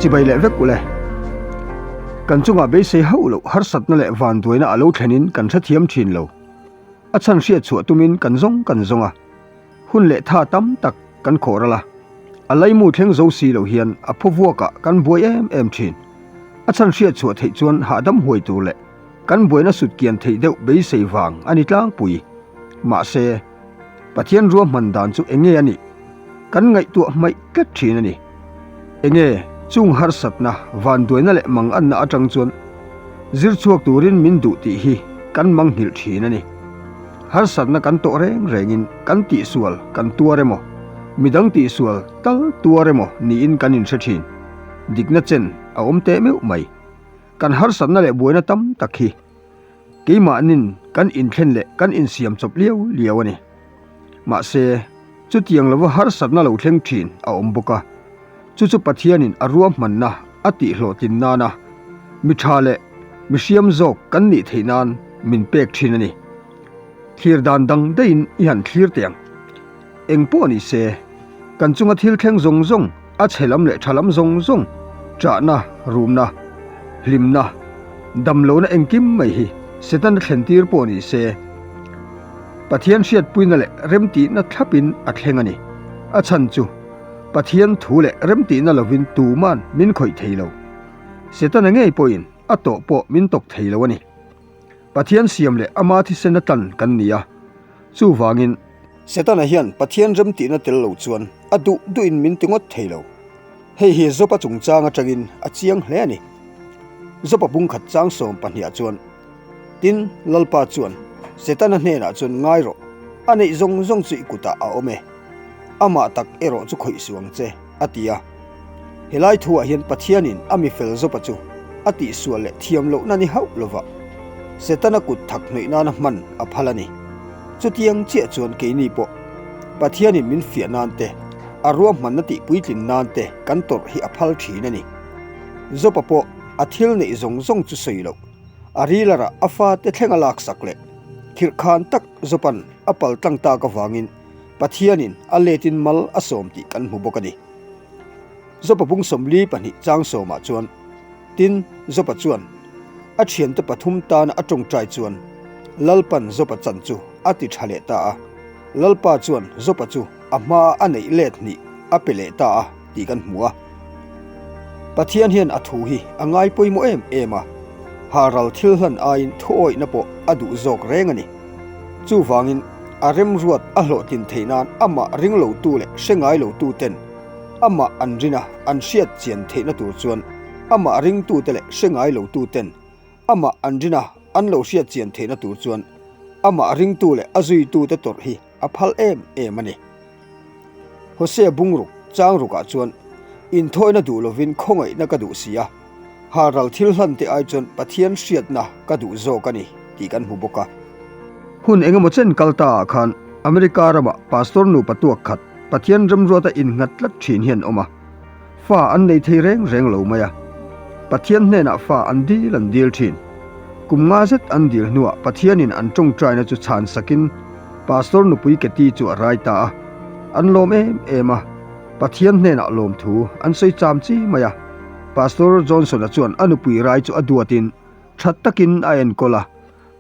Chibai leh vek ule. Kan chungah beisei hauh loh harsatna leh vanduaina a lo thlenin kan hrethiam thin lo. A chhan hriat chhuah tumin kan zawng kan zawng a. Hun leh tha tam tak kan khawh ral a. A laimu thleng zo si lo hian a phaw vuakah kan buai em em thin. A chhan hriat chhuah theih chuan hahdam huai tur leh kan buaina sut kian theih deuh beisei vang a ni tlangpui. Mahse, Pathian ruahman dan chu enge a nih? Kan ngaihtuah hmaih tlat thin a ni. Enge chung harsatna, vanduaina leh manganna atang chuan zir chhuak turin min duh tih hi kan mangnghilh thin a ni. Harsatna kan tawh reng rengin kan tihsual kan tuar emaw, midang tihsual tal tuar emaw niin kan inhre thin. Dikna chen a awm teh meuh mai. Kan harsatna leh buaina tam tak hi Keimahnin kan inthlen leh kan insiam chawp liau liau a ni. Mahse, chutiang lova harsatna lo thleng thin a awm bawk a. Chu chu Pathianin a ruahmanna a tihhlawhtlin nana mi tha leh mi hriam zawk kan nih theih nan min pek thin a ni. Thlir dan dang daihin i han thlir teh ang. Eng pawh ni se, kan chunga thil thleng zawng zawng, a chhe lam leh tha lam zawng zawng, ṭahna, rumna, hlimna, damlohna engkim mai hi Setana thlen tir pawh ni se, Pathian hriatpuina leh remtihna thlapin a thleng a ni. A chhan chu Pathian thu leh remtihna lovin tuman min khawih thei lo. Setana ngei pawhin a tawh pawh min tawk thei lo a ni. Pathian siam leh ama thisena tlan kan ni a, chuvangin, Setana hian Pathian remtihna tel lo chuan a duh duhin min ti ngawt thei lo. Hei hi Job-a chungchang atangin a chiang hle a ni. Job-a bungkhat chang sawm pahniah chuan, Tin, Lalpa chuan Setana hnenah chuan ngai rawh, a neih zawng zawng chu i kutah a awm e. Amah tak erawh chu khawih suh ang che, a ti a. Helai thuah hian Pathianin a mi fel Job-a chu a tihsual leh thiam lohna ni hauh lova Setana kut thak hnawih nana hman a phal a ni. Chutiang chiah chuan keini pawh Pathianin min fiah nan te, a ruahmanna tih puitlin nan te kan tawrh hi a phal thin a ni. Job-a pawh a thil neih zawng zawng chu sawi loh, a rilarah a fate thlenga laksak leh khirhkhan tak Job-a'n a pal tlang tak avangin Pathianin a letin mal a sawm tih kan hmu bawk a ni. Jopa bung 42 chang sawmah chuan, Tin, Jopa chuan a thiante pathum tana a tawngtai chuan Lalpan Jopa chan chu a ti tha leh ta a. Lalpa chuan Jopa chu a hmaa a neih let hnih a pe leh ta a tih kan hmu a. Pathian hian a thu hi a ngai pawimawh em em a, halral thil hlan aiin thuawihna pawh a duh zawk reng a ni. Chuvangin, a remruat a hlawhtlin theih nan amah ring lotu leh hre ngai lotu ten amah an rin a, an hriat chian theihna tur chuan amah ringtute leh hre ngai lotu ten amah an rin a, an lo hriat chian theihna tur chuan amah ringtu leh a zuitute tawrh hi a phal em em a ni. Hosea bungruk chang rukah chuan inthawina duh lovin khawngaihna ka duh si a, halral thil hlan te ai chuan Pathian hriatna ka duh zawk a ni tih kan hmu bawk a. Hun engemaw chen kal ta ah khan America ramah pastor nupa tuak khat Pathian remruata innghat tlat thin hian awm a, fa an nei thei reng reng lo mai a. Pathian hnenah fa an dil an dil thin. Kum nga zet an dil hnuah Pathianin an tawngtaina chu chhan sakin Pastor nupui Katy chu a rai ta a. An lawm em em a, Pathian hnenah lawmthu an sawi cham chi mai a. Pastor Johnson-a chuan a nupui rai chu a duatin tha takin a enkawl a,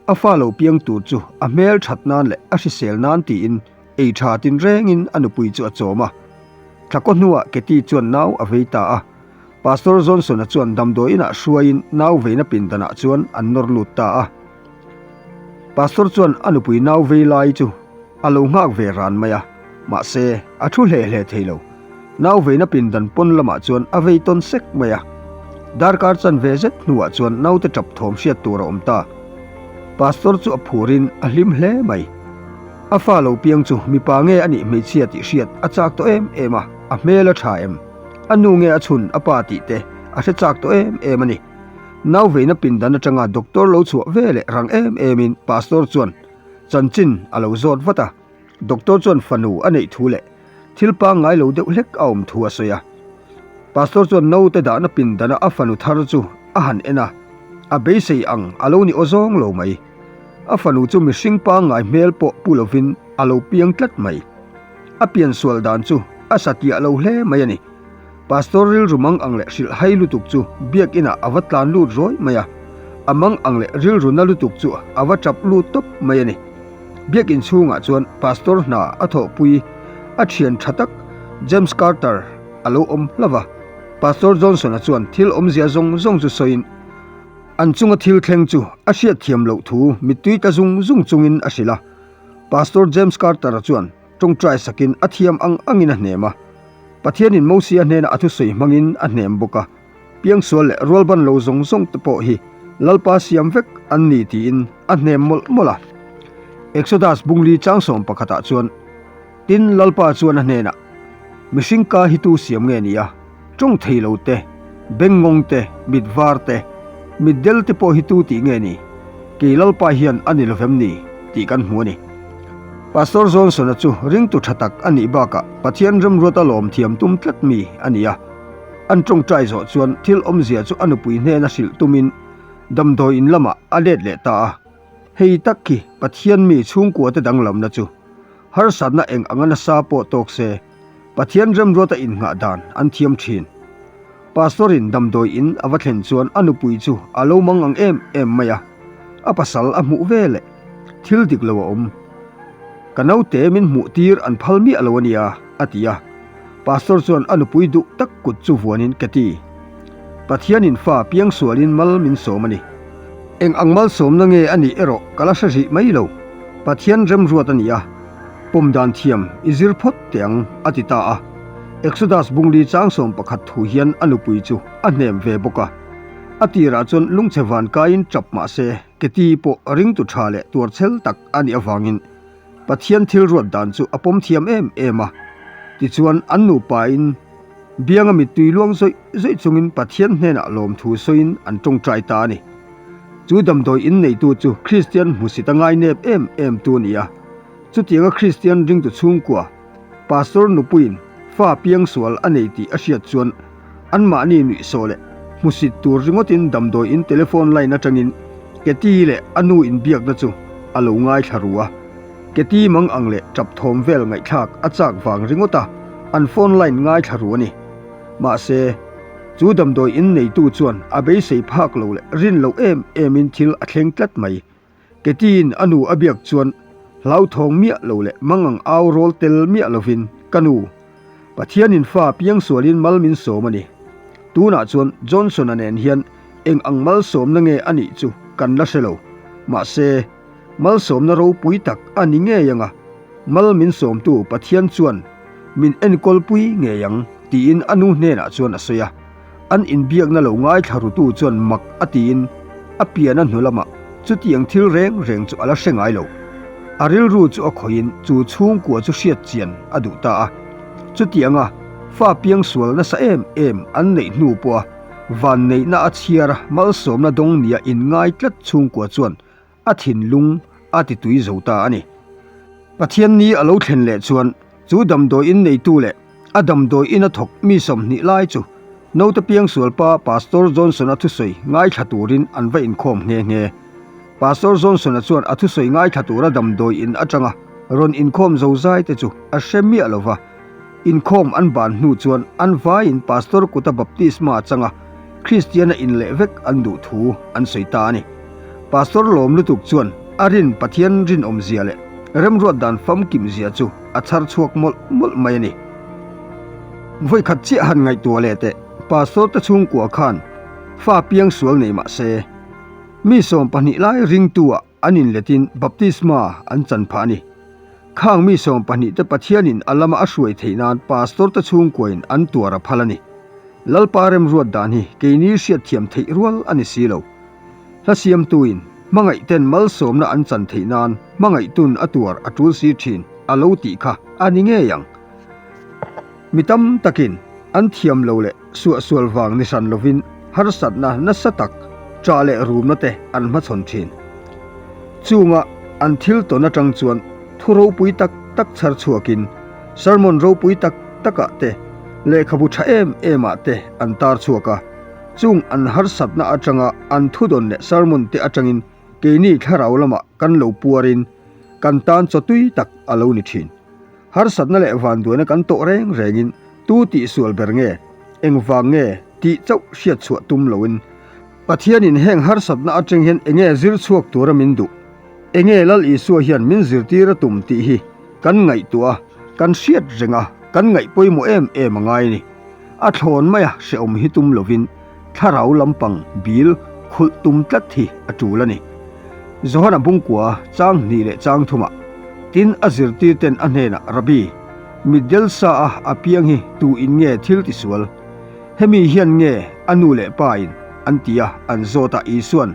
a fa lo piang tur chu a hmel that nan leh a hrisel nan tiin ei tha tinrengin a nupui chu a chawm a. Thlakaw hnuah Katy chuan nau a vei ta a. Pastor Johnson-a chuan damdawi inah hruaiin nau veina pindanah chuan an nawr lut ta a. Pastor chuan a nupui nau vei lai chu a lo nghak ve ran mai a, mahse a thu hle hle thei lo. Nau veina pindan pawn lamah chuan a vei tawn sek mai a. Darkar chan ve zet hnuah chuan naute tap thawm hriat tur a awm ta. Pastor chu a phurin a hlim hle mai. A fa lo piang chu mipa nge a nih hmeichhia tih hriat a chak tawh em em a, a hmel a tha em? A nu nge a chhun a pa tih te a hre chak tawh em em a ni. Nau veina pindan atanga doctor lo chhuah ve leh rang em emin pastor chuan chanchin a lo zawt vat a. Doctor chuan fanu a neih thu leh thil pangngai lo deuh hlek a awm thu a sawi a. Pastor chuan naute dahna pindana a fanu thar chu a han en a, a beisei ang a lo ni awzawng lo mai. A fanu chu mihring pangngai hmel pawh pu lovin a lo piang tlat mai. A piansual dan chu a satliah lo hle mai a ni. Pastor rilru mang ang leh hrilh hai lutuk chu biakinah a va tlan lut rawi mai a, a mang ang leh rilru na lutuk chu a va tap lut tawp mai a ni. Biakin chhungah chuan Pastor hna a thawhpui a thian tha tak James Carter a lo awm hlauh a. Pastor Johnson-a chuan thil awmzia zawng zawng chu sawiin an chunga thil thleng chu a hriatthiam loh thu mittui tla zung zung chungin a hrilh a. Pastor James Carter-a chuan tawngtai sakin a thiam ang angin a hnem a. Pathianin Mosia hnena a thusawi hmangin a hnem bawk a. Piangsual leh rualban lo zawng zawng te pawh hi Lalpa siam vek an ni tiin a hnem mawlh mawlh a. Exodus bungli changsawm pakhatah chuan, Tin, Lalpa chuan a hnenah, Mihring ka hi tu siam nge ni a? Tawng thei lo te, bengngawng te, mit var te, mit del te pawh hi tu tih nge ni? Kei Lalpa hian a ni lovem ni? tih kan hmu a ni. Pastor Johnson-a chu ringtu tha tak a nih bakah Pathian remruata lawm thiam tum tlat mi a ni a. An tawngtai zawh chuan thil awmzia chu a nupui hnena hrilh tumin damdawi in lamah a let leh ta a. Hei tak khi Pathian mi chhungkuate danglamna chu harsatna eng anga nasa pawh tawk se Pathian remruata innghah dan an thiam thin. Pastor-in damdawi in a va thlen chuan a nupui chu a lo mang ang em em mai a, a pasal a hmuh ve leh thil dik lo a awm. Ka naute min hmuh tir an phal miah lo a nia, a ti a. Pastor chuan a nupui duh tak kut chu vuanin ka ti. Pathianin fa piangsualin mal min sawm a ni. Eng ang malsawmna nge a nih erawh ka la hre rih mai lo. Pathian remruat a ni a, pawm dan thiam i zir phawt teh ang, a ti ta a. Exodus bungli changsawm pakhat thu hian a nupui chu a hnem ve bawk a. A tirah chuan lungchhe van kaiin tap mah se, Keti pawh ringtu tha leh tuarchhel tak a nih avangin Pathian thil ruat dan chu a pawm thiam em em a. Tichuan an nupain bianga mittui luang zawih zawih chungin Pathian hnenah lawmthu sawiin an tawngtai ta a ni. Chu damdawi in neitu chu Kristian hmusit a ngainep em em tu a ni a. Chutianga Kristian ringtu chhungkua Pastor nupuiin fa piangsual a nei tih a hriat chuan anmahni nuihsawh leh hmusit tur ringawtin damdawi in telephone line atangin Keti leh a nu inbiakna chu a lo ngaithla ru a. Keti mang ang leh tap thawm vel ngaihthlak a chak vang ringawt a an phone line ngaithla ru a ni. Mahse, chu damdawi in neitu chuan a beisei phak lo leh rin loh em emin thil a thleng tlat mai. Ketiin a nu a biak chuan hlauthawng miah lo leh mangang au rawl tel miah lovin, Ka nu, Pathianin fa piangsualin mal min sawm a ni. Tunah chuan Johnson-a nen hian eng ang malsawmna nge a nih chu kan la hre lo. Mahse, malsawmna ropui tak a ni ngei ang a, mal min sawmtu Pathian chuan min enkawlpui ngei ang, tiin a nu hnenah chuan a sawi a. An inbiakna lo ngaithla rutu chuan mak a tiin a pian a hnu lamah chutiang thil reng reng chu a la hre ngai lo. A rilru chu a khawihin chu chhungkua chu hriat chian a duh ta a. Chutianga fa piangsual nasa em em an neih hnu pawha vanneihna a chhiar a malsawmna dawng nia inngai tlat chhungkua chuan a thinlung a ti tui zo ta a ni. Pathian ni a lo thlen leh chuan chu damdawi in neitu leh a damdawi ina thawk mi 20 lai chu naute piangsual pa Pastor Johnson-a thusawi ngaithla turin an va inkhawm nghe nghe. Pastor Johnson-a chuan a thusawi ngaithla tura damdawi in atanga rawn inkhawm zo zai te chu a hre miah lo va. Inkhawm an ban hnu chuan an vaiin Pastor kuta baptisma changa Kristiana inleh vek an duh thu an sawi ta a ni. Pastor lawm lutuk chuan a rin Pathian rinawmzia leh remruat dan famkimzia chu a chhar chhuak mawlh mawlh mai a ni. Vawikhat chiah han ngaihtuah leh teh, Pastor te chhungkua khan fa piangsual nei mah se, mi 12 lai ringtu ah an inletin baptisma an chan phah a ni. Khang mi 12 te Pathianin a lama a hruai theih nan Pastor te chhungkuain an tuar a phal a ni. Lalpa remruat dan hi keini hriatthiam theih rual a ni si lo. Hla siamtuin hmangaihten malsawmna an chan theih nan hmangaihtun a tuar a tul si thin a lo tih kha a ni ngei ang. Mi tam takin an thiam lo leh suahsual vang ni hran lovin harsatna nasa tak ṭah leh rumna te an hmachhawn ṭhin. Chunga an thil tawn aṭang chuan thu ropui tak tak chhar chhuakin sermon ropui tak takah te, lehkhabu ṭha em emah te an tar chhuak a. Chung an harsatna aṭanga an thudawn leh sermon te aṭangin keini thlarau lamah kan lo puarin kan tan chaw tui tak a lo ni ṭhin. Harsatna leh vanduaina kan tawh reng rengin tu tihsual ber nge? Engvang nge tih chauh hriat chhuah tum loin Pathianin heng harsatna atang hian enge zir chhuak tura min duh? Enge Lal Isua hian min zirtir a tum tih hi kan ngaihtuah a, kan hriat reng a, kan ngaih pawimawh em em a ngai a ni. A thlawn maia hrehawm hi tum lovin thlarau lampang bil khulh tum tlat hi a tul a ni. Johana bungkua chang hnih leh chang thumah tin a zirtir ten a hnenah Rabbi, mitdel sa a a piang hi tu in nge thil tisual? Hemi hian nge a nu leh pa in an ti a an zawt a Isuan,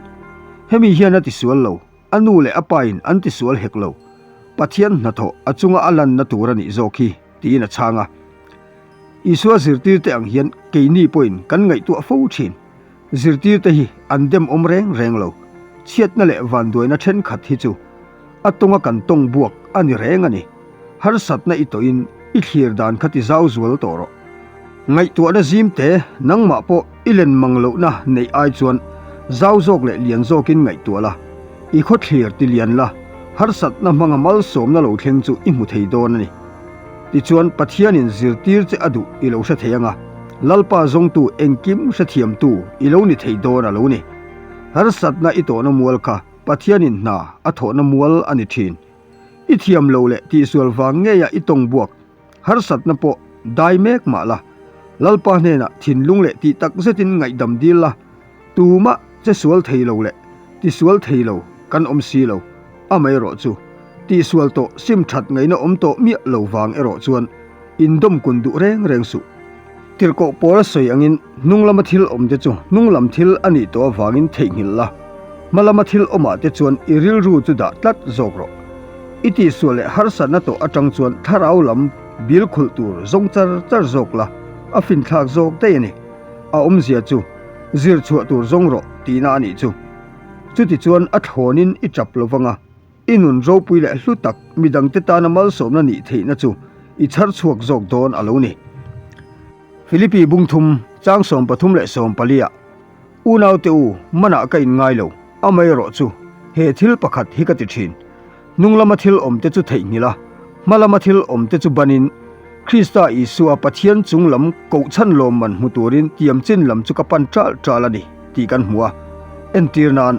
Hemi hian a tisual lo, a nu leh a pa in an tisual hek lo. Pathian hnathawh a chunga a lanna tur a nih zawk hi, tiin a chhang a. Isua zirtirte ang hian keini pawhin kan ngaihtuah fo thin. Zirtirte hi an dem awm reng reng lo. Chhiatna leh vanduaina thenkhat hi chu a tawnga kan tawng buak a ni reng a ni. Harsatna i tawhin i thlir dan kha ti zau zual tawh rawh. Ngaihtuahna zim te nangmah pawh i len mang lohna neih ai chuan zau zawk leh lian zawkin ngaihtuah la, i khawthlir ti lian la, harsatna hmanga malsawmna lo thleng chu i hmu thei dawn a ni. Tichuan Pathianin zirtir che a duh i lo hre thei ang a, Lalpa zawngtu engkim hrethiamtu i lo ni thei dawn a lo ni. Harsatna i tawhna mual kha Pathianin hna a thawhna mual a ni thin. I thiam lo leh tihsual vang ngeia i tawng buak harsatna pawh dai mek mah la, Lalpa hnenah thinlung leh tih tak zetin ngaihdam dil la, Tumah che sual thei lo leh tisual thei lo kan awm si lo, amaherawh chu tihsual tawh sim that ngaihna awm tawh miah lo vang erawh chuan indawm kun duh reng reng suh. Tirhkoh pawl a sawi angin hnung lama thil awm te chu hnung lam thil a nih tawh avangin theihnghilh la, hma lama thil awmah te chuan i rilru chu dah tlat zawk rawh. I tihsual leh harsatna tawh atang chuan thlarau lam bil khulh tur zawng char char zawk la, a finthlak zawk daih a ni. A awmzia chu zir chhuah tur zawng rawh tihna a nih chu. Chutichuan a thlawnin i tap lo vang a, i nun ropui leh hlu tak midangte tana malsawmna nih theihna chu i chhar chhuak zawk dawn a lo ni. Philippi bungthum, chang 33 leh 14 ah, Unaute u, manah ka inngai lo, amaherawh chu he thil pakhat hi ka ti thin. Hnung lama thil awmte chu theihnghilh a, hma lama thil awmte chu banin, Krista Isua Pathian chung lam kohchhan lawmman hmu turin tiam chin lam chu ka pan ṭal ṭal a ni tih kan hmu a. Entir nan,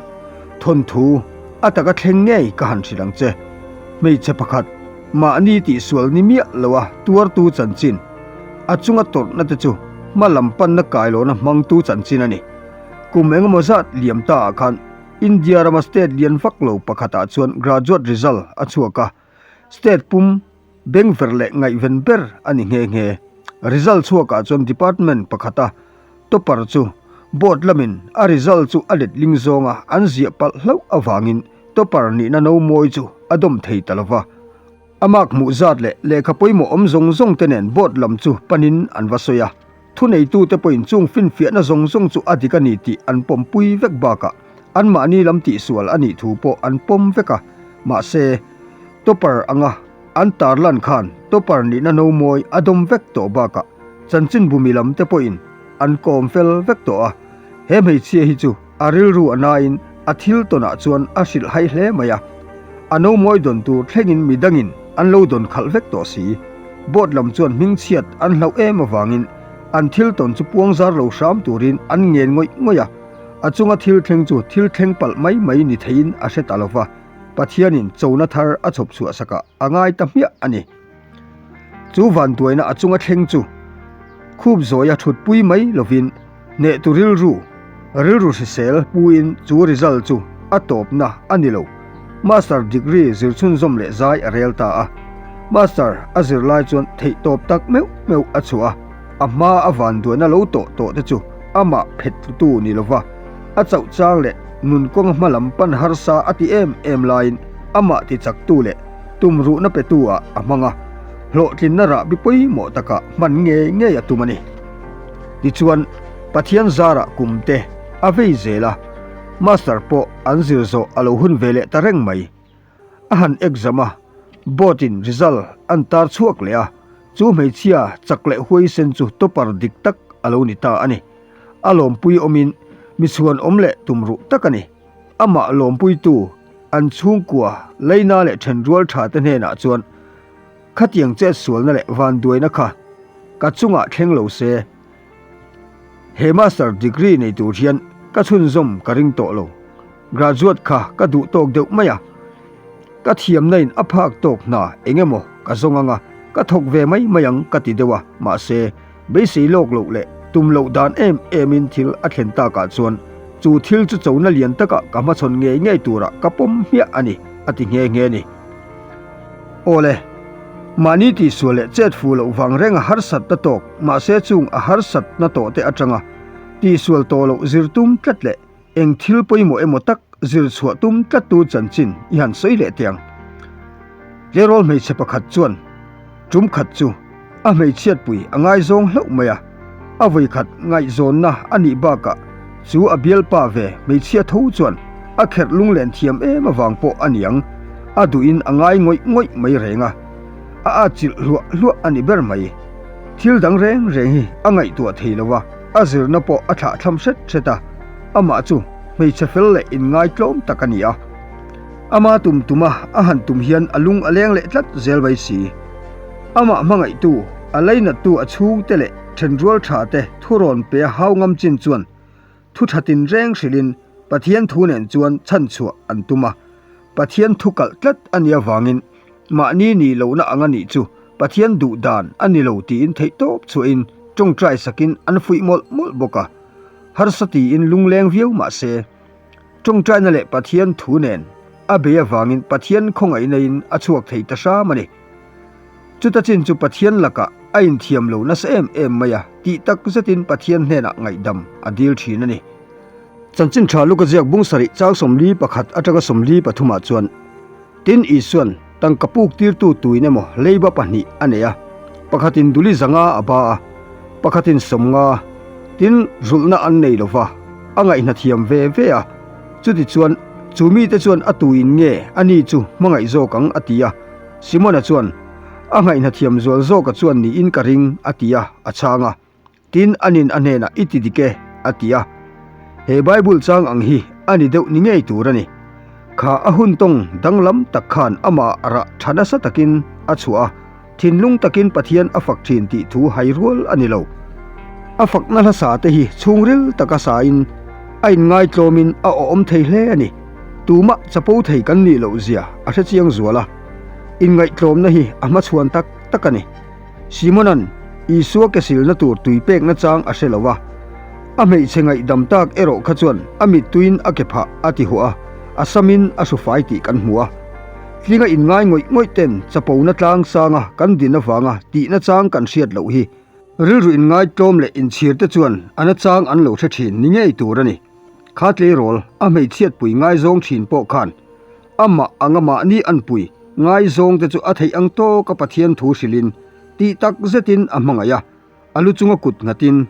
thawnthu a taka thleng ngei ka han hrilh ang che. Hmeichhe pakhat, mahni tihsual ni miah loa tuartu chanchin, a chunga tawrhna te chu hma lam panna kailawna hmangtu chanchin a ni. Kum engemaw zat liam ta ah khan India rama state lian vak lo pakhatah chuan graduate result a chhuak a, state pum bengver leh ngaihven ber a ni nghe nghe. Result chhuakah chuan department pakhata topper chu board lamin a result chu a letling zawnga an ziah palh hlauh avangin topper nihna no mawi chu a dawm thei ta lova. A mark hmuh zat leh lehkha pawimawh awm zawng zawng te nen board lam chu panin an va sawi a. Thuneitute pawhin chung finfiahna zawng zawng chu a dik a ni tih an pawmpui vek bakah anmahni lam tihsual a nih thu pawh an pawm vek a. Mahse, topper anga an tarlan khan topper nihna no mawi a dawm vek tawh bakah chanchinbu mi lamte pawhin an kawm fel vek tawh a. He hmeichhia hi chu A rilru a nain a thil tawnah chuan a hrilh hai hle mai a, a no mawi dawn tur thlengin mi dangin an lo dawn khalh vek tawh si. Board lam chuan hmingchhiat an hlauh em avangin an thil tawn chu puang zar lo hram turin an ngen ngawih ngawih a, a chunga thil thleng chu thil thleng palh mai mai ni theiin a hre ta lo va, Pathianin chona thar a chhawp chhuah sakah a ngai ta hmiah a ni. Chu vanduaina a chunga thleng chu khup zawia thutpui mai lovin hnehtu rilru, rilru hrisel puin chu result chu a tawpna a ni lo. Master degree zir chhunzawm leh zai a rel ta a. Master a zir lai chuan theihtawp tak meuh meuh a chhuah a, a hma a vanduaina lo tawh tawh te chu amah phet tlutu ni lova a chauh chang leh nun kawnga hma lam pan harsa a ti em em laiin amah tichaktu leh tumruhna petu ah a hmang a, hlawhtlinna rahbi pawimawh takah hman ngei ngei a tum a ni. Tichuan, Pathian zarah kum te a vei zel a, Master pawh an zir zawh a lo hun ve leh ta reng mai. A han exam a, board in result an tar chhuak leh a, chu hmeichhia chak leh huaisen chu topper dik tak a lo ni ta a ni. A lawmpui awmin mi chhuan awm leh tumruh tak a ni. Amah lawmpuitu an chhungkua Leina leh thenrual tha te hnenah chuan Khatiang chet sualna leh vanduaina kha ka chungah thleng lo se. He master degree nei tur hian ka chhunzawm ka ring tawh lo. Graduate kha ka duh tawk deuh mai a. Ka thiamna in a phak tawk hna eng emaw ka zawng anga ka thawk ve mai mai ang ka ti deuh a, mahse beisei lawk loh leh tum loh dan em em in thil a thlen takah chuan chu thil chu chona lian takah ka hmachhawn ngei ngei turah ka pawm hmiah a ni a ti nghe nghe a ni. Awle, mahni tihsual leh chet fuh loh vang renga harsatna tawk mahse chung a harsatna tawh te atanga tihsual tawh loh zir tum tlat leh Eng thil pawimawh emaw tak zir chhuah tum tlattu chanchin i han sawi leh teh ang. Tleirawl hmeichhe pakhat chuan tum khat chu a hmeichhiatpui a ngaizawng hlauh mai a, a vawikhat ngaihzawnna a nih bakah chu a bialpa ve hmeichhia tho chuan a kherh lunglen thiam em avang pawh a niang, a duhin a ngai ngawih ngawih mai reng a, a atchilh hluah hluah a ni ber mai. Thil dang reng reng hi a ngaihtuah thei lo a. A zirna pawh a thlahthlam hret hret a, amah chu hmeichhe fel leh inngaitlawm tak a ni a. Ama tum tuma a han tum hian a lung a leng leh tlat zel mai si. Amah hmangaihtu, a lainattu a chhungte leh thenrual tha te thurawn pe a hau ngam chin chuan thu tha tinreng hrilhin Pathian thu nen chuan chhanchhuah an tum a. Pathian thu kalh tlat a nih avangin mahni nih lohna ang a nih chu Pathian duh dan a ni lo tiin theihtawp chhuahin tawngtai sakin an fuih mawlh mawlh bawk a. Harsa tiin lungleng viau mah se, tawngtaina leh Pathian thu nen a bei avangin Pathian khawngaihna-in a chhuak thei ta hram a ni. Chuta chin chu Pathian lakah a inthiam lo nasa em em mai a, tih tak zetin Pathian hnenah ngaihdam a dil thin a ni. Chanchin tha Luka ziak bung sarih chang 41 atanga 43 ah chuan, Tin Isuan tangka puk tirtu tuin emaw leiba pahnih a nei a, pakhatin duli zanga a ba a, pakhatin sawmnga, tin rulhna an nei lo va, a ngaihna thiam ve ve a. Chutichuan, chu mite chuan a tuin nge a ni chu hmangaih zawk ang a ti a. Simona chuan, A ngaihna thiam zual zawka chuan niin ka ring a ti a, a chhang a. Tin, anin a hnenah i ti dik e, a ti a. He Bible chang ang hi a ni deuh ni ngei tur a ni. Kha a hun tawng danglam tak khan amah rah tha nasa takin a chhuah a, thinlung takin Pathian a fak thin tih thu hai rual a ni lo. A fakna hla sa te hi chhungril taka sain a inngaitlawmin a awm thei hle a ni. Tumah chapo thei kan nih loh zia a hrechiang zual a, inngaihtlawmna hi a hmachhuan tak tak a ni. Simona'n Isua ke silna tur tui pekna chang a hre lo a, a hmeichhe ngaihdam tak erawh kha chuan a mittuiin a ke phah a ti huah a, a samin a hru fai tih kan hmu a. Tlinga inngai ngawih ngawih ten chapona tlang sanga kan din avanga tihna chang kan hriat loh hi rilru inngaitlawm leh inchhir te chuan a na chang an lo hre thin ni ngei tur a ni. Kha tleirawl a hmeichhiatpui ngaizawng thin pawh khan Amah anga mahni anpui ngaizawng te chu a theih ang tawka Pathian thu hrilhin tih tak zetin a hmangaih a, a lu chunga kut nghatin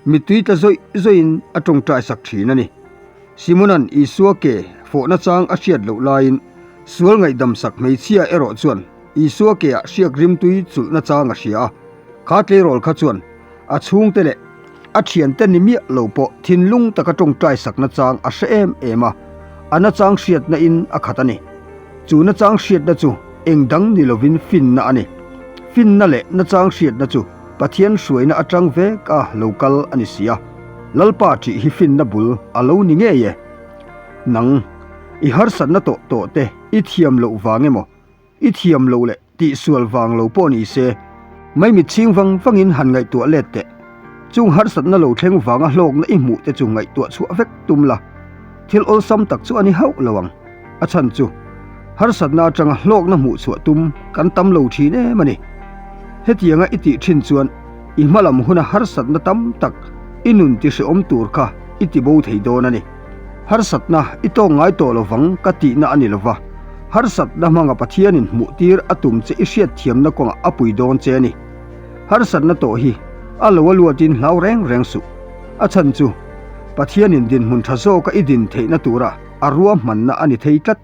mittui tla zawih zawihin a tawngtai sak thin a ni. Simona'n Isua ke fawhna chang a hriat loh laiin sual ngaihdam sak hmeichhia erawh chuan Isua keah hriak rimtui chulhna chang a hria a, kha tleirawl kha chuan A chhungte leh a thiante ni miah lo pawh thinlung taka tawngtai sakna chang a hre em em a, a nachang hriatna in a khat a ni. Chu nachang hriatna chu eng dang ni lovin finna a ni. Finna leh nachang hriatna chu Pathian hruaina atang vek a lo kal a ni si a, Lalpa ṭih hi finna bul a lo ni ngei e. Nang, i harsatna tawh tawh te i thiam loh vang emaw, i thiam loh leh Tihsual vang lo pawh ni se, maimit chhing vang vangin han ngaihtuah let teh. Chung harsatna lo thleng vanga hlawkna i hmuh te chu ngaihtuah chhuah vek tum la, thil awlsam tak chu a ni hauh lo ang. A chhan chu, harsatna atanga hlawkna hmuh chhuah tum kan tam lo thin em a ni. Hetianga i tih thin chuan i hmalam huna harsatna tam tak i nun tihrehawm tur kha i tibo thei dawn a ni. Harsatna i tawk ngai tawh lovang ka tihna a ni lova, harsatna hmanga Pathianin hmuhtir a tum che i hriatthiamna kawngah a pui dawn che a ni. Harsatna tawh hi a lo a luatin hlau reng reng suh. A chhan chu Pathianin dinhmun tha zawka i din theihna tura a ruahmanna a ni thei tlat.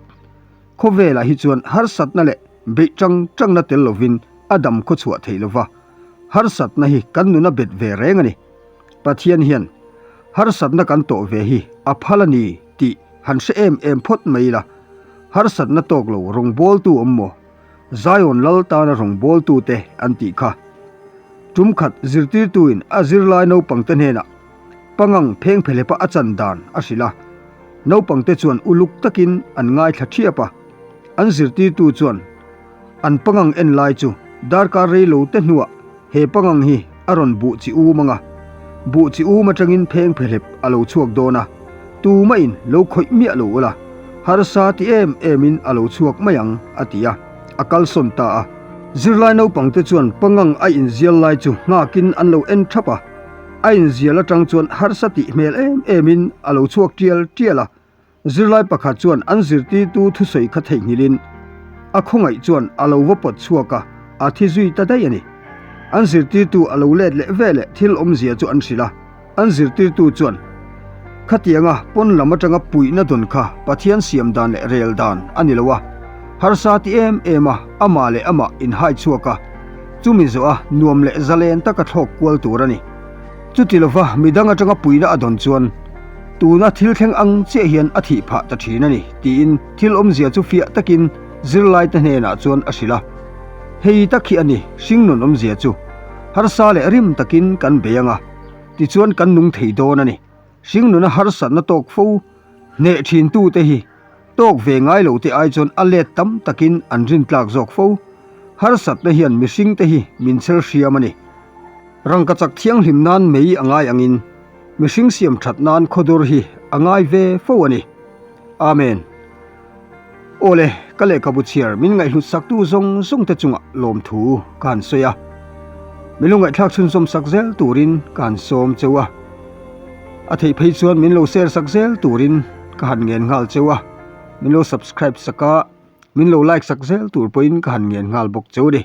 Khawvelah hi chuan harsatna leh beih tang tangna tel lovin a dam khawchhuah theih lova, harsatna hi kan nuna bet ve reng a ni. Pathian hian harsatna kan tawh ve hi a phal a ni tih han hre em em phawt mai ila, harsatna tawk lo rawngbawltu awm maw? Zion lal tana rawngbawltute an tih kha. Tum khat zirtirtuin a zirlai naupangte hnenah. Pangang phengphehlepa a chan dan a hrilh a. Naupangte chuan uluk takin an ngaithla thiap a. An zirtirtu chuan an pangang en lai chu darkar rei lo te hnuah he pangang hi a rawn buh chi um ang a. Buh chi um atangin phengphehlep a lo chhuak dawn a, tumahin lo khawih miah lo ula, harsa ti em emin a lo chhuak mai ang, a ti a, a kalsawn ta a. Zirlai naupangte chuan pangang a inzial lai chu nghakin an lo en thap a. A inzial atang chuan harsa tih hmel em emin a lo chhuak tial tial a. Zirlai pakhat chuan an zirtirtu thusawi kha theihnghilhin a khawngaih chuan a lo va pawt chhuak a, a thi zui ta daih a ni. An zirtirtu a lo let leh veleh thil awmzia chu an hrilh a. An zirtirtu chuan, Khatianga pawn lam atanga puihna dawn kha Pathian siam dan leh rel dan a ni lo a, harsa ti em em a, amah leh amah inhai chhuak a, chumi zawh a nuam leh zalen taka thlawk kual tur a ni. Chuti lova midang atanga puihna a dawn chuan tuna thil thleng ang chiah hian a thih phah ta thin a ni, tiin thil awmzia chu fiah takin zirlaite hnenah chuan a hrilh a. Hei tak hi a ni, hringnun awmzia chu harsa leh rim takin kan bei ang a. Tichuan kan nung thei dawn a ni. Hringnuna harsatna tawk fo hneh thintute hi tawk ve ngai lo te ai chuan a let tam takin an rintlak zawk fo. Harsatna hian mihringte hi min chel hriam a ni. Rangka chak thianghlim nan mei a ngai angin mihring siam that nan khawdur hi a ngai ve fo a ni. Amen. Awle, ka lehkhabu chhiar min ngaihhlut saktu zawng zawng te chungah lawmthu ka han sawi a. Mi lungngaihthlak chhunzawm sak zel turin ka han sawm cheu a. A theih phei chuan min lo share sak zel turin ka han ngen nghal cheu a. Min lo subscribe sak a, min lo like sak zel tur pawhin ka han ngen nghal bawk cheu a ni.